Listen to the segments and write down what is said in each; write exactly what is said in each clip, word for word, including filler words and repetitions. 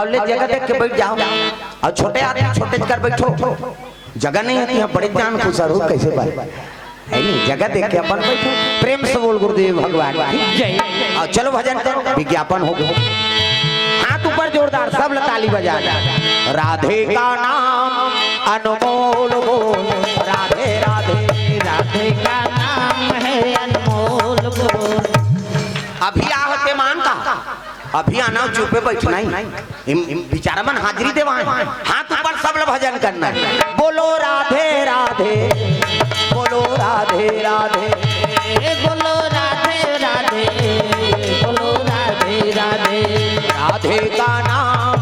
ले जगह देख के बैठ जाओ। अउ छोटे आदमी छोटे कर बैठो, जगह नहीं होती है, बड़े जान खुसर हो कैसे बात है नहीं, जगह देख के अपन बैठो। प्रेम से बोल गुरुदेव भगवान की जय। अउ चलो भजन करो, विज्ञापन हो गया। हाथ ऊपर जोरदार, सब ताली बजा। राधे का नाम अनमोल बोल, राधे राधे। राधे का नाम है अनमोल बोल। अभी आ होते मान का, अभी आना, चुपे बैठना ही। इम, इम, बेचारा मन हाजिरी देवाए, हाथ ऊपर, सब ल भजन करना है। बोलो राधे राधे, बोलो राधे राधे। ए बोलो राधे राधे, बोलो राधे राधे। राधे का नाम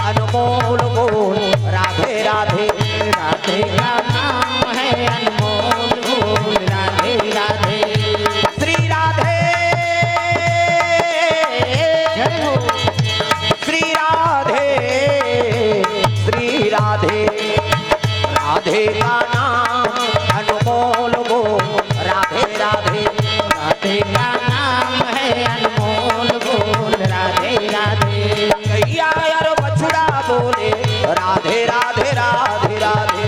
अनमोल बोल, राधे राधे। राधे का नाम है अनमोल बोल, राधे राधे। श्री राधे, जय हो। श्री राधे, श्री राधे। राधे का नाम अनमोल बोल, राधे राधे। राधे का नाम है अनमोल बोल, राधे राधे। गैया और बछड़ा बोले, राधे राधे राधे राधे।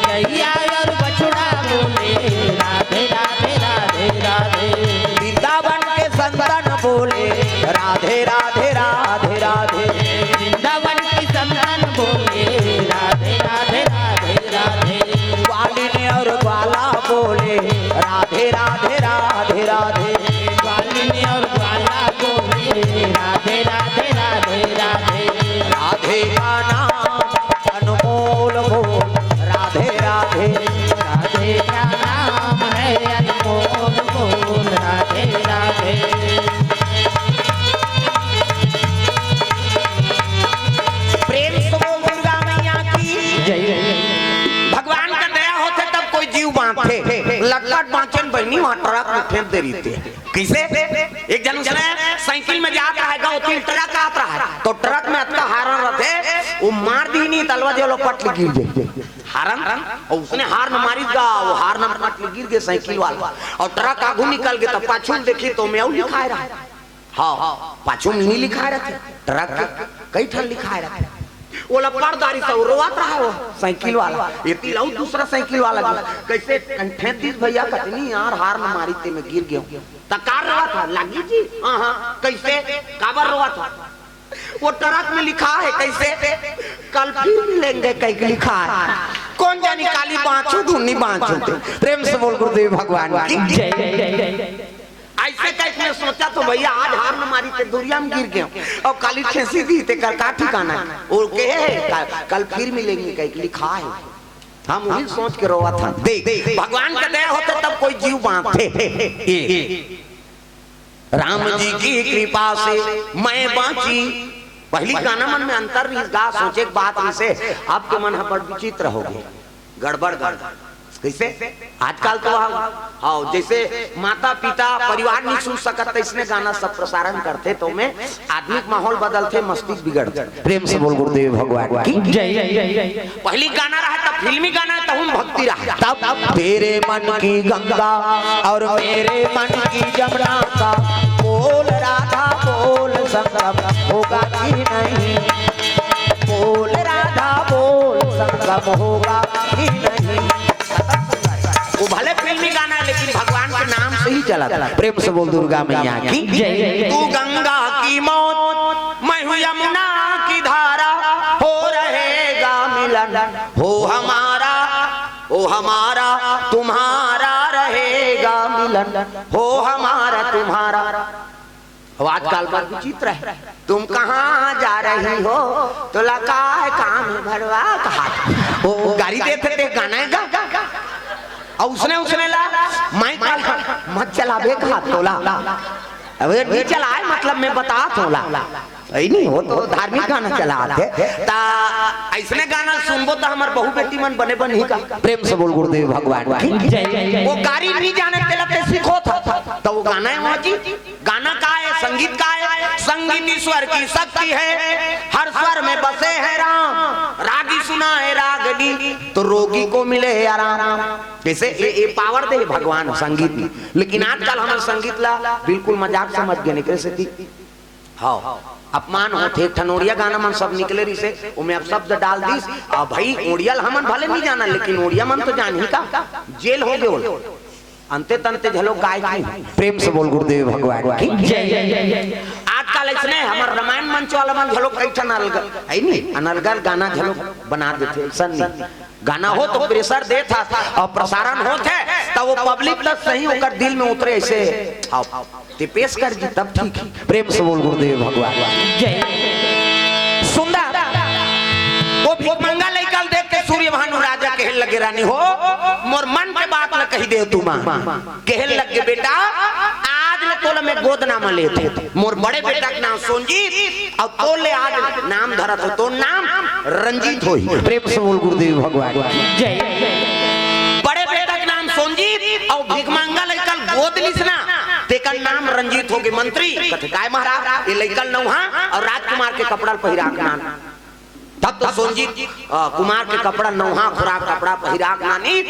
गैया और बछड़ा बोले, राधे राधे राधे राधे। वृंदावन के संतन बोले, राधे राधे राधे राधे। वृंदावन के संतन बोले, राधे राधे राधे राधे। ग्वालिन और ग्वाला बोले, राधे राधे राधे राधे। ग्वालिन और ग्वाला बोले, राधे राधे राधे राधे। राधे का नाम अनमोल बोल, राधे राधे। राधे का नाम है अनमोल बोल, राधे राधे। प्रेम से बोल दुर्गा मैया की जय। भगवान का दया होथे तब कोई जीव बांचथे, लटपट बांचे न बहिनी, वहां ट्रक में फेंक दे रहिथे। कइसे? एक झन उसने साइकिल में जात रहा है, गाँव तीन ट्रक आत रहा है, तो ट्रक में अतका हारन रहिथे, वो मार दिही नहीं, तलवा जो लो पट ले गिर जाही। हारन, अउ उसने हारन मारिस गा, वो हारन पट ले गिर गे साइकिल वाला, अउ ट्रक आगू निकल गे, त पाछू में देखही त ओमे अउ लिखाय रहा। हाँ, पाछू में नहीं लिखाय रहिथे, ट्रक के कई ठन लिखाय रहिथे। ओला पट डारिस त रोवत रहा वो साइकिल वाला, एती ले अउ दूसरा साइकिल वाला गे। कइसे? कहीं फेंक दिस भैया, कतनी यार हारन मारिस ते में गिर गेंव। त का रोवत हस? लागी जी, हाँ, हाँ। कइसे? काबर रोवत हस? वो ट्रक में लिखा है कइसे? कल फिर मिलेंगे कहिके लिखा है। कोन जानी काली बाँचहूँ धुन नहीं बाँचहूँ ते। प्रेम से बोल गुरुदेव भगवान की जय। अइसे कहिके मैं सोचत हों भैया, आज हारन मारिस ते दुरिहा में गिर गेंव, अउ काली ठेसी दिही तेकर का ठिकाना है? वो कहे है, "कल, कल फिर मिलेंगे" कहिके लिखा है। हम वही सोच के रोवत हन। देख, भगवान का दया होथे तब कोई जीव बाँचथे। ए। राम जी की कृपा से मैं बाँची। पहिली गाना मन में अंतर रहिस गा, सोचे के बात रहिसे, अब के मन ह बड़ विचित्र हो गे, गड़बड़ गड़बड़। कइसे? आजकल तो हम, हाँ, जइसे माता पिता परिवार नहीं सुन सकत, त अइसने गाना सब प्रसारण करथे, त ओमे आदमी के माहौल बदलथे, मस्तिष्क बिगड़थे। प्रेम से बोल गुरुदेव भगवान की जय। पहिली गाना रहा, तब फिल्मी गाना, तब हम भक्ति रहा। तब तेरे मन की गंगा और मेरे मन की जमुना का बोल राधा बोल संगम होगा कि नहीं, बोल राधा बोल संगम होगा कि नहीं। वो भले फिल्मी गाना है, लेकिन भगवान के नाम से ही चला था। प्रेम से बोल दुर्गा मैया की जय। तू गंगा की मौत, मैं हूँ यमुना की धारा, हो रहेगा मिलन, हो हमारा, हो हमारा, तुम्हारा रहेगा मिलन, हो हमारा, तुम्हारा। अब आजकल बड़ विचित्र है, "तुम कहाँ जा रही हो?" तोला काय काम है भड़वा कहा। वो गारी देथे ते गाना है गा। अउ उसने, उसने ला माइक वाला मत चलाबे कहा तोला। अब ये नहीं चलाए, मतलब मैं बतात हों ला। अइ नहीं हो तो धार्मिक गाना चलाथे। त अइसने गाना सुनबो त हमर बहू बेटी मन बने बनही का। प्रेम से बोल गुरुदेव भगवान की जय। वो गारी नहीं जाने तेला ते सीखो था। त वो गाना है वहाँ जी। गाना का है, संगीत का है? संगीत ईश्वर की शक्ति है, हर स्वर में बसे हैं राम। रागी सुनाए रागनी, तो रोगी को मिले आराम। जइसे ये, ये पावर दे भगवान संगीत में, लेकिन आजकल हमर संगीत ला बिल्कुल मजाक समझ गे, एकरे सेती हाँ, अपमान होथे। एक ठन ओड़िया गाना मन सब निकले रिहिसे, ओमे अपशब्द डाल दिस। अब भाई, ओड़िया ल हमन भले नहीं जाना, लेकिन ओड़िया मन तो जानही का? जेल हो गे ओला। अंते तंते घलो गाय की। प्रेम से बोल गुरुदेव भगवान की। जय। आजकल इसने हमर रामायण मंच वाला मन घलो कई ठन अलग, है नी, अनलगर गाना घलो बना देथे, अइसन नहीं। गाना हो तो प्रेशर देत हस, अउ प्रसारण होत हे, त वो पब्लिक ल सही ओकर दिल में उतरे, अइसे। हाँ, ते पेश कर जी, तब ठीक हे। प्रेम से बोल गुरुदेव भगवान। जय। सुंदर। वो भिखमंगा लइका ल देख के सूर्य भानु राजा कहे लगे, "रानी हो, मोर मन के बात ल कहि दे तुम।" कहे लगे, "बेटा, आज ले तोला मैं गोद नाम लेत हँव। मोर बड़े बेटा के नाम सोनजीत, अउ तोर ले आज नाम धरत हँव, तोर नाम रंजीत होही।" प्रेम से बोल गुरुदेव भगवान। जय। बड़े बेटा के नाम सोनजीत, अउ भिखमंगा लइका ल गोद लिस ना, तेकर नाम रंजीत होगे। मंत्री कथे, "काय महाराज, ये लइका ल नउहा अउ राजकुमार के कपड़ा ल पहिरा के नान।" तब तो सोनजीत, अ, कुमार के कपड़ा नउहा, खुराक कपड़ा पहिरा के नानी,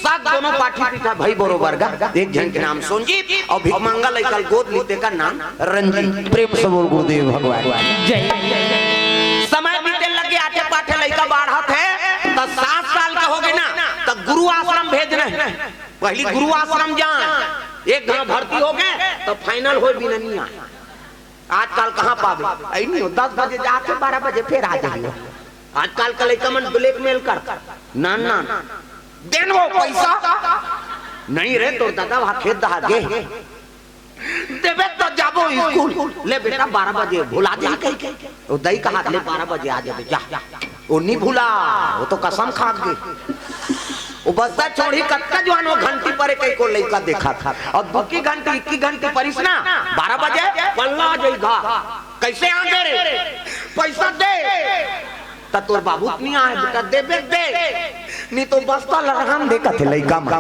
सब दोनों पाठी पीठा भाई बरोबर गा। एक झन के नाम सोनजीत अउ भिखमंगा लइका ल गोद लिस, तेकर नाम रंजीत। प्रेम से बोल गुरुदेव भगवान। जय। समय बीते लगे, आठे पाठे लइका बाढ़त हे, त सात साल के होगे ना, त गुरु आश्रम भेजना हे। पहिली गुरु आश्रम जाय, एक घांव भर्ती होगे, त फाइनल होय बिना नी आय। आजकल कहाँ पाबे? अइ नहीं हो, दस बजे जाके बारह बजे फेर आ जाही। आजकल के लइका मन ब्लैकमेल कर, "ना, ना, ना, देन वो पैसा।" "नहीं रे, तोर दादा वहाँ खेत दहा गे।" "देबे त जाबो स्कूल।" "ले बेटा, बारह बजे भुला जाही कहिके।" वो दई कहा, "ले, बारह बजे आ जाबे, जा।" वो नहीं भुला, वो तो कसम खा गे। वो बस्ता छोड़ी, कतका जुवान वो घंटी परे कहिके लइका देखत हे। अउ दुकी घंटी, इक्की घंटी परिस ना, बारह बजे पल्ला आ जाही घर। "कइसे आ गे रे? पैसा दे।" "त तोर बाबू त नहीं आय बेटा।" "देबे दे, नहीं तो बस्ता ल रहन दे," कथे लइका मन।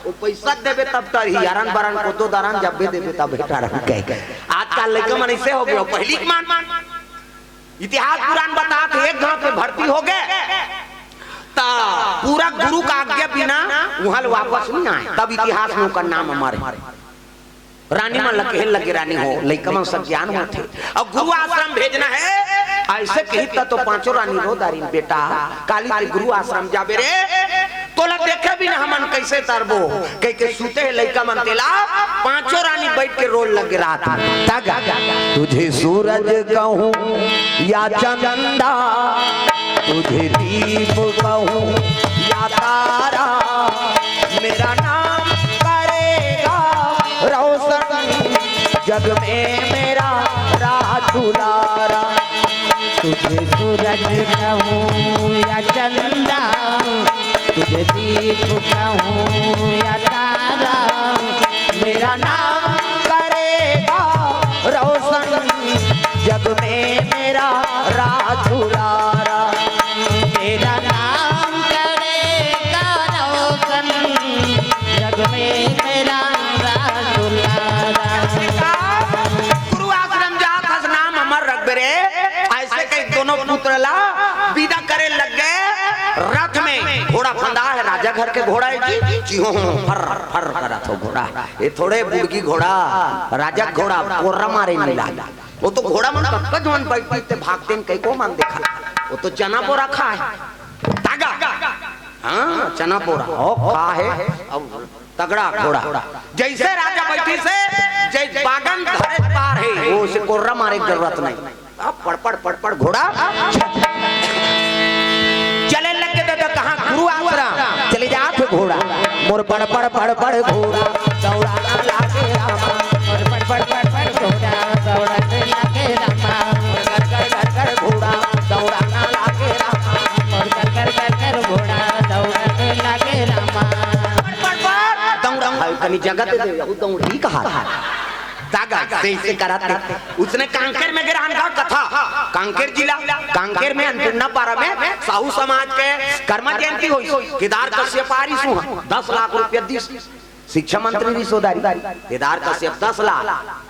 "वो पैसा देबे तब टरही, अरन बरन कोदो दरन जब्बे देबे तब टरही," कहिके। आजकल लइका मन अइसे होगे, पहिली के मन। इतिहास पुराण बतात हे, एक घांव के भर्ती होगे, त पूरा गुरु के आज्ञा बिना उहाँ ले वापस नहीं आय। तब इतिहास में ओकर नाम अमर हे। रानी मन ल कहे लगे, "रानी हो, लइका मन सब ज्ञान होथे।" अउ गुरु आश्रम भेजना हे, अइसे कही त तो पांचों रानी रो डारिन, "बेटा, काली के गुरु आश्रम जाबे रे, तोला देखे बिना हमन कइसे तरबो?" कहिके सुते हे लइका मन तेला, पांचों रानी बइठ के रोय लगे रात में। तगा, तुझे सूरज कहूँ या चंदा, तुझे दीप कहूँ या तारा, मेरा नाम करेगा रोशन जग में मेरा राज दुलारा। तुझे सूरज कहूँ या चंदा, तुझे दीप कहूँ या तारा, मेरा नाम करेगा रोशन जग में मेरा राज दुलारा। मेरा नाम करेगा रोशन जग में मेरा राज दुलारा। गुरु आश्रम जात हस, नाम अमर रखबे रे। अइसे कहिके दोनों पुत्र ला विदा करे लग गे। रथ में घोड़ा फंदा हे, राजा घर के घोड़ा हे जी, चिहो फर फर करत हो घोड़ा। ये थोड़े बुड़की घोड़ा, राजा के घोड़ा, कोर्रा मारे नहीं लागे। वो तो घोड़ा मन कतका जुवान बइठथे, भागथे, कई को मन देखा। वो तो चना बोरा खाय। तागा। हाँ, चना बोरा। ओ, खाय। अब तगड़ा घोड़ा। जइसे राजा बइठिस हे, जइसे बागन धरे पार हे, वो से कोर्रा मारे के जरूरत नहीं। अब पड़ पड़ पड़ पड़ घोड़ा चले लग गे दादा। कहाँ गुरु आश्रम चले जात हे घोड़ा। मोर पड़ पड़ पड़ पड़ घोड़ा दौड़ाना लागे रामा। मोर पड़ पड़ पड़ पड़ घोड़ा दौड़ाना लागे रामा। मोर कर कर कर कर घोड़ा दौड़ाना लागे रामा। मोर कर कर कर कर घोड़ा दौड़ाना लागे रामा। पड़ पड़ पड़ दौड़ा, कनी जगह दे दे, वो दौड़ी कहा। तागा, से, से करत हे। उसने कांकेर में गे रहन का कथा, कांकेर जिला, कांकेर में अन्नपूर्णा पारा में साहू समाज के कर्मा जयंती होइस। केदार कश्यप आरिस उहाँ, दस लाख रुपया दिस। शिक्षा मंत्री रिहिस ओ डारी। केदार कश्यप दस लाख,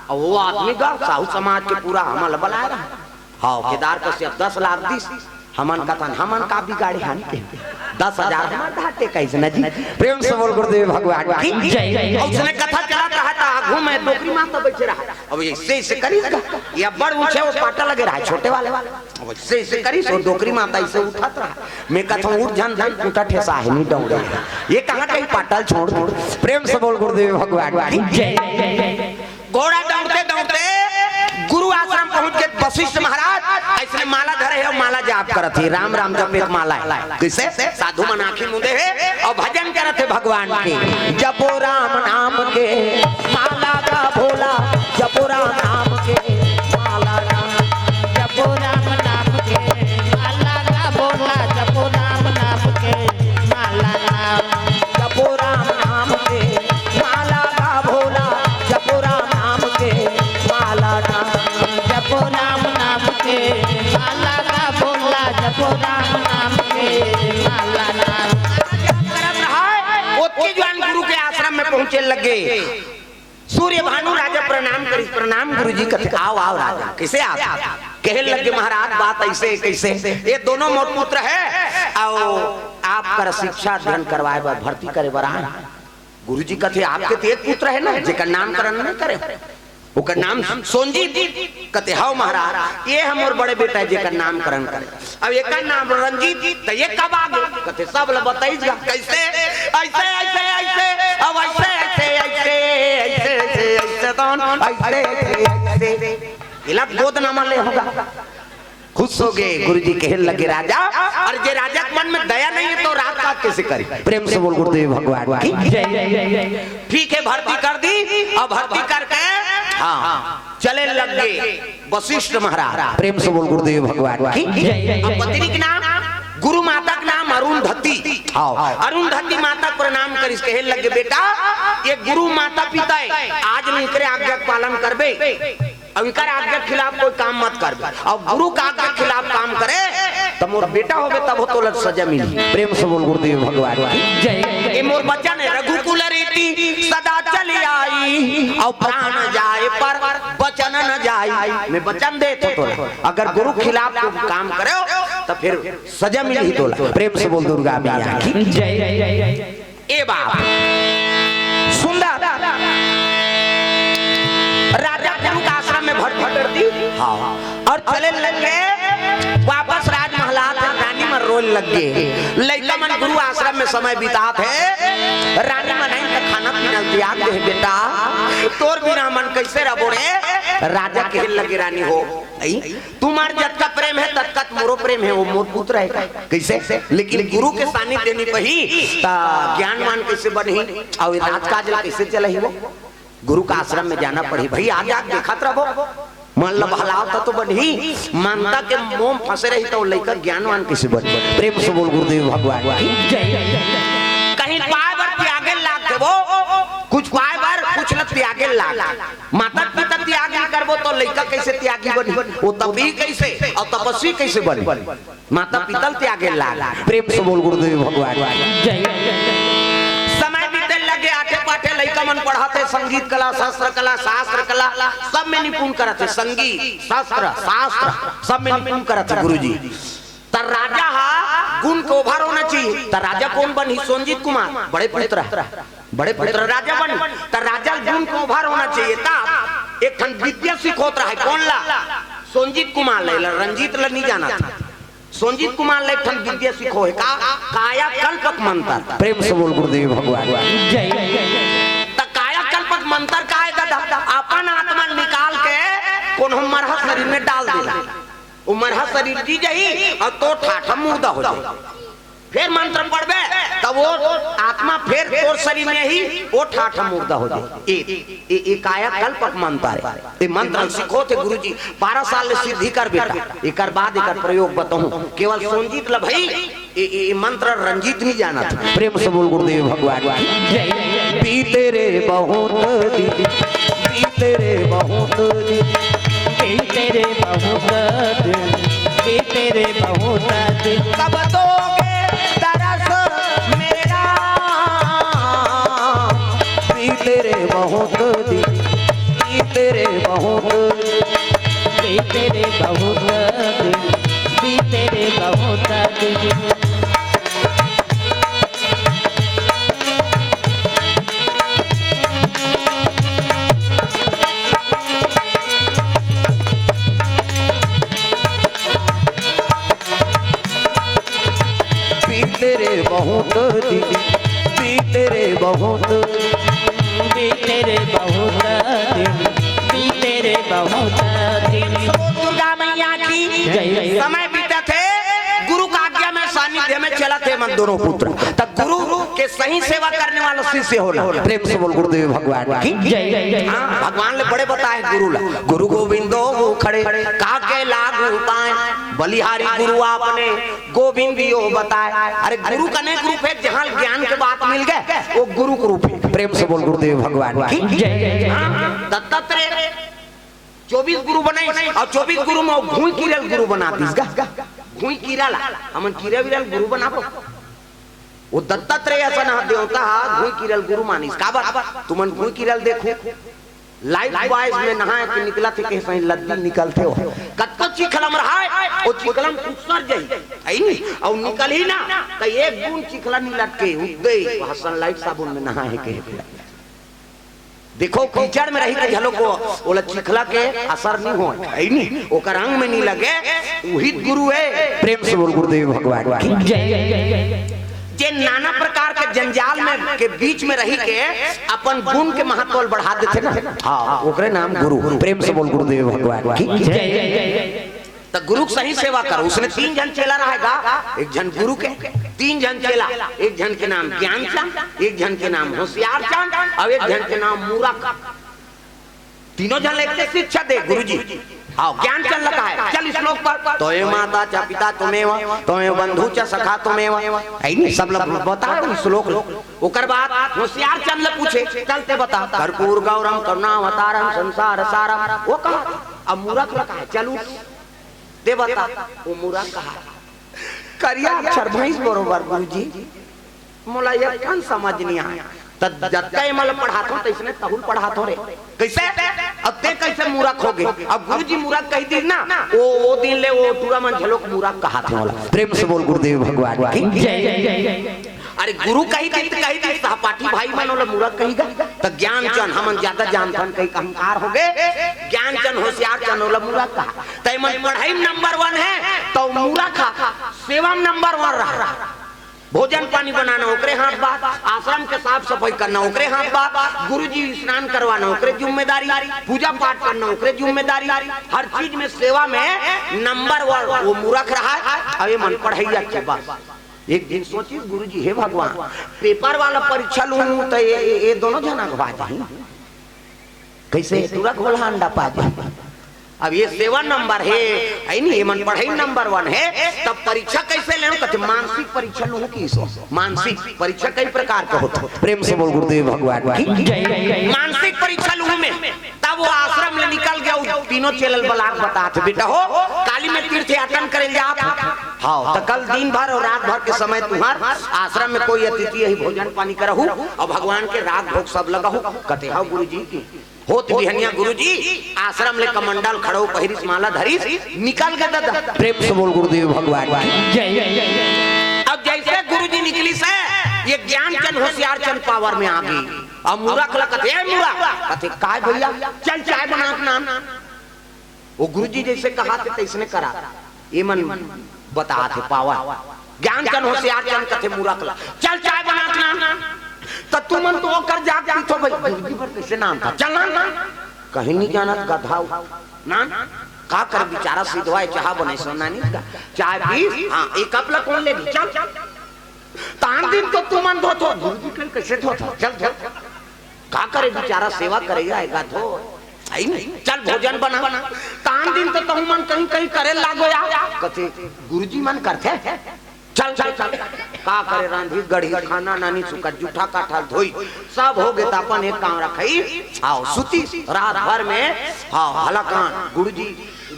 अउ वो आदमी गा साहू समाज के पूरा हमन ल बलाय रहा। हाँ, केदार कश्यप दस लाख दिस। हमन कथन, हमन का बिगाड़े हन के? दस हजार हमर घाटे कइसे न जी? प्रेम से बोल गुरुदेव भगवान की जय। अउ उसने कथा चलत रहा था, साधु में डोकरी माता बइठे रहा, अब अइसे अइसे करिस गा, ये बड़ ऊंचे वो पाटा लगे रहा, छोटे वाले वाले, अब अइसे अइसे करिस, वो डोकरी माता अइसे उठत रहा। मैं कहत हंव, "उठ झन धन, टूटा ठेसा हे, नहीं डौड़े।" ये कहाँ कहीं पाटा ल छोड़ दे। प्रेम से बोल गुरुदेव भगवान की जय। घोड़ा दौड़ते दौड़ते गुरु आश्रम पहुंच गे वशिष्ठ महाराज। अइसने माला धरे हे अउ माला जाप करत हे, राम राम जपे के माला हे। कइसे? साधु मन आंखी मूंदे हे अउ भजन करत हे भगवान के। जपो राम नाम के माला का भोला, जपो राम नाम के माला का। जपो राम नाम के माला का भोला, जपो राम नाम के माला का। जपो राम नाम के माला का भोला, जपो राम नाम के माला का। जपो राम नाम के माला का भोला, जपो राम नाम के माला का। करत रहा, ओतके जुवार गुरु के आश्रम में पहुंचे लगे। सूर्य भानु राजा प्रणाम करिस, "प्रणाम गुरुजी।" कथे, "आओ, आओ राजा।" "कइसे आप?" कहे लगे, "महाराज, बात अइसे, कइसे, ये दोनों मोर पुत्र हे, अउ आप कर शिक्षा अध्ययन करवाए बर, भर्ती करे बर आए।" गुरुजी कथे, "आपके तो एक पुत्र हे ना, जेकर नामकरण नहीं करे, ओकर नाम सोनजीत।" कथे, "हव महाराज, ये हे मोर बड़े बेटा, जेकर नामकरण करे।" अब एकर नाम रंजीत, त ये कब आ गे? कथे, "सब ल बताइस गा।" कइसे? अइसे, अइसे, अइसे, अब अइसे, अइसे, अइसे, अइसे, अइसे, अइसे, तौन, अइसे, अइसे, अइसे। एला गोदना म ले होगा। खुश हो गे। गुरुजी कहे लगे, "राजा, अउ जे राजा के मन में दया नहीं हे, त राजकाज कइसे करी?" प्रेम से बोल गुरुदेव भगवान की जय। ठीक हे, भर्ती कर दी, अउ भर्ती करके, हाँ, चले लग गे। वशिष्ठ महाराज, प्रेम से बोल गुरुदेव भगवान की जय। अब पत्नी के नाम, गुरु माता के नाम अरुंधति। हाँ। अरुंधति माता प्रणाम करिस, कहे लगे, "बेटा, ये गुरु माता पिता हे, आज ले इनकरे आज्ञा के पालन करबे, अउ इनकर आज्ञा के खिलाफ कोई काम मत करबे, अउ गुरु का आज्ञा के खिलाफ काम करे, त मोर बेटा होबे, तब तोला सजा मिली।" प्रेम से बोल गुरुदेव भगवान की जय। ये मोर बचन हे, रघुकुल रीति सदा चली आई, अउ प्राण जाए पर बचन न जाई। मैं बचन देत हंव तोला, अगर गुरु खिलाफ तू काम करे हो, त फिर सजा मिलही तोला। प्रेम से बोल दुर्गा मैया की जय। ए बाप, सुंदर राजा गुरु का आश्रम में भट भटरती, हाँ, अउ चले लग गे वापस राजमहल। रानी मन रोए लग गे। लइका मन गुरु आश्रम में समय बितात हे। रानी मन आइन त खाना पीना ल त्याग दे हे, "बेटा, तोर बिना हमन कइसे रहबो रे?" राजा कहे लगे, "रानी हो, अई, तुम्हर जतका प्रेम हे, ततका त मोरो प्रेम हे, वो मोर पुत्र हे का?" कइसे? लेकिन गुरु के सानिध्य नइ पाही, त ज्ञानवान कइसे बनही? अउ राजकाज ल कइसे चलाही वो? गुरु का आश्रम में जाना पड़ही। भई, आ जा, देखत रहबो। मन ल बहलाव त तो बनही, ममता के मोह में फंसे रही त वो लइका ज्ञानवान कइसे बनही? प्रेम से बोल गुरुदेव भगवान की जय। कहीं पाए बर त्यागे लागथे वो, कुछ पाए बर कुछ ल त्यागे लाग। माता पिता त्याग नइ करबो त लइका कइसे त्यागी बनही? वो तपही कइसे अउ तपस्वी कइसे बनही? माता पिता ल त्यागे लाग। प्रेम से बोल गुरुदेव भगवान की जय। समय बीते लगे, आठे पाठे लइका मन पढ़त हे, संगीत कला, शस्त्र कला, शास्त्र कला, सब में निपुण करत हे, संगीत, शस्त्र, शास्त्र, सब में निपुण करत हे गुरुजी। त राजा हा गुण के ओभार होना चाहिए। त राजा कोन बनही? सोनजीत कुमार, बड़े पुत्र हे, बड़े पुत्र राजा बन। त राजा ल गुण के ओभार होना चाहिए। त एक ठन विद्या सिखोत रहे, कोन ला? सोनजीत कुमार ला, एला रंजीत ला नइ जानत। सोनजीत कुमार ला एक ठन विद्या सिखोहे का, कायाकल्पक मंत्र। प्रेम से बोल गुरुदेव भगवान की जय। त कायाकल्पक मंत्र का हे दादा? अपन आत्मा ल निकाल के कोनो मरहा शरीर में डाल देना। वो मरहा शरीर जी जाही अउ तोर ठाठ ह मुर्दा हो जाही। फिर मंत्र पढ़बे, त वो आत्मा फिर तोर शरीर में ही, वो ठाठ ह मुर्दा हो जाही। ए, ए, ए कायाकल्पक मंत्र हे। ए मंत्र ल सिखोथे गुरुजी, बारह साल ले सिद्धि कर बेटा, एकर बाद एकर प्रयोग बताहूं। केवल सोनजीत ल भई, ए, ए, ए मंत्र रंजीत नइ जानत। प्रेम से बोल गुरुदेव भगवान की जय। बीते रे बहुत दिन, बीते रे बहुत दिन, बीते रे बहुत दिन, बीते रे बहुत दिन। कब दोगे दरस मेरा? बीते रे बहुत दिन, बीते रे बहुत दिन, बीते रे बहुत दिन, बीते रे बहुत दिन। बहुत दिन बीते रे, बहुत दिन बीते रे, बहुत दिन। दुर्गा मैया की जय। समय बीतत हे, गुरु का आज्ञा में, सानिध्य में चलत हे मन दोनों पुत्र। त गुरु के सही सेवा करने वाला शिष्य होला। प्रेम से बोल गुरुदेव भगवान की जय। हाँ, भगवान ले बड़े बताए गुरु ला। गुरु गोविंदो वो खड़े, काके लागू पाए। बलिहारी गुरु आपने गोविंद यो बताए। अरे गुरु का अनेक रूप हे, जहाँ ज्ञान के बात मिल गए, वो गुरु के रूप हे। प्रेम से बोल गुरुदेव भगवान की जय। हाँ, दत्तात्रेय चौबीस गुरु बनाइस अउ चौबीस गुरु में वो घुई किरल गुरु बना दिस गा। घुई किरल, हमन किरा विरल गुरु बनाबो। वो दत्तात्रेय असन देवता हा घुई किरल गुरु मानिस। काबर? तुमन घुई किरल देखो, लाइफ बॉयज में नहाए के निकलत हे, कहीं सही लद्दी निकलथे हो। कतको चिखला म रहाय, वो चिखला म खुसर जाही, हे नी? अउ निकलही ना, त एक बूंद चिखला नी लटके, उद्दे हसन लाइफ साबुन में नहाए के। देखो, कीचड़ में रही त घलो को, ओला चिखला के असर नी होय, हे नी? ओकर अंग में नी लगे, उही गुरु हे। प्रेम से बोल गुरुदेव भगवान की जय। जे नाना प्रकार के जंजाल में, के बीच में रही के अपन गुण के महत्व ल बढ़ा देथे ना, हाँ, ओकरे नाम गुरु। प्रेम से बोल गुरुदेव भगवान की जय। त गुरु के सही सेवा करो। उसने तीन झन चेला रहाय गा, एक झन गुरु के, तीन झन चेला, एक झन के नाम ज्ञानचंद, एक झन के नाम होशियारचंद, अउ एक झन के नाम मूरख। तीनों झन ल एके शिक्षा दे गुरुजी। हाँ, ज्ञानचंद ल कहाय, चल श्लोक पढ़। त्वमेव माता च पिता त्वमेव, त्वमेव बंधु च सखा त्वमेव। हे नी, सब ल बता श्लोक ल। ओकर बाद होशियारचंद ल पूछे, चल तैं बता। कर्पूर गौरम करुणावतारम संसार सारम। वो कहा, अब मूरख ल कहाय, चल उठ, तैं बता। वो मूरख कहा, करिया अक्षर भैंस बरोबर गुरुजी, मोला एक ठन समझ नी आय। त जतका एमन ल पढ़ाथों, तइसने तहू ल पढ़ाथों रे। कइसे? अब तैं कइसे मूरख होगे? अब गुरुजी मूरख कहि दिस ना, वो, वो दिन ले वो टूरा मन घलोक मूरख कहाथे मोला। प्रेम से बोल गुरुदेव भगवान की जय। अरे गुरु कहि दिस त कहि दिस, सहपाठी भाई मन ओला मूरख कहि गा। त ज्ञानचंद, हमन जादा जानथन कहि अहंकार होगे। ज्ञानचंद, होशियारचंद ओला मूरख कहा। त एमन पढ़ई म नंबर वन हे, त मूरख हा सेवा म नंबर वन रहा। भोजन पानी बनाना ओकरे हाथ बा, आश्रम के साफ सफाई करना ओकरे हाथ बा, गुरुजी स्नान करवाना ओकरे जिम्मेदारी, पूजा पाठ करना ओकरे जिम्मेदारी, हर चीज में सेवा में नंबर वन वो मूरख रहा। अब एमन पढ़इया के बस। एक दिन सोचिस गुरुजी, हे भगवान, पेपर वाला परीक्षा लूं त ये, ये, ये दोनों झन अघवा जाही। कइसे? टूरा घोला अंडा पा जाही। अब ये सेवा नंबर हे, हे नी, एमन पढ़ई नंबर वन हे, तब परीक्षा कइसे लेहूं? कथे मानसिक परीक्षा लूं कि सो मानसिक परीक्षा कई प्रकार के होथे। प्रेम से बोल गुरुदेव भगवान की जय। मानसिक परीक्षा लूं में, तब वो आश्रम ले निकल गया, वो तीनों चेला ल बला के बतात, बेटा हो, काली में तीर्थ याटन करे ल जात हो। हाँ, त कल दिन भर अउ रात भर के समय तुम्हार आश्रम में कोई अतिथि आही, भोजन पानी करहू अउ भगवान के राग भोग सब लगहू। कथे, हाँ गुरुजी की होत बिहनिया गुरुजी आश्रम ले कमंडल खड़ो पहिरिस, माला धरिस, निकल गे ददा। प्रेम से बोल गुरुदेव भगवान की जय। अब जइसे गुरुजी निकलिस हे, ये ज्ञानचंद होशियारचंद पावर में आ गे। अब मूरख ल कथे, ए मूरख, कथे, काय भइया, चल चाय बना के लान। वो गुरुजी जइसे कहाथे तइसने करा। एमन बतात हे पावर। ज्ञानचंद होशियारचंद कथे मूरख ल, चल चाय बना के लान। त तुमन तो ओकर जात पीथो भई, गुरुजी बर कइसे लानथा? चल लान। कहीं नी जानत गधा हो। लान। का करे बिचारा सिधवा हे, चाह बनाइस, नानी का। चाय पीस, हाँ, एक कप ल कोन लेही? चल। त आन दिन तो तुमन धोथो, गुरुजी कहीं कइसे धोथा? चल, चल। का करे बिचारा सेवा करे आय गा धो। हे नी? चल भोजन बना। त आन दिन तो तहू मन कहीं कहीं करे लागो या। कथे, गुरुजी मन करथे। चल, चल, चल। का करे रांधी गढ़ी खाना नानी सुकर जूठा काठा ल धोई। सब होगे त अपन एक काम रखई। हाँ, सुती रात भर में, हाँ, हलाकान गुरुजी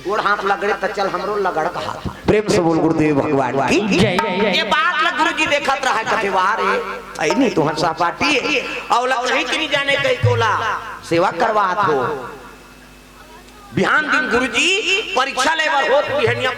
गोड़ हाथ लगड़े त चल हमरो लगड़ कहा। प्रेम से बोल गुरुदेव भगवान की जय। ये बात ल गुरुजी देखत रहा, कथे, वाह रे, हे नी, तुहर सहपाठी हे, अउ ल कहीं के नी जाने कहीं कोला सेवा करवात हो। बिहान दिन गुरुजी परीक्षा ले बर होत बिहनिया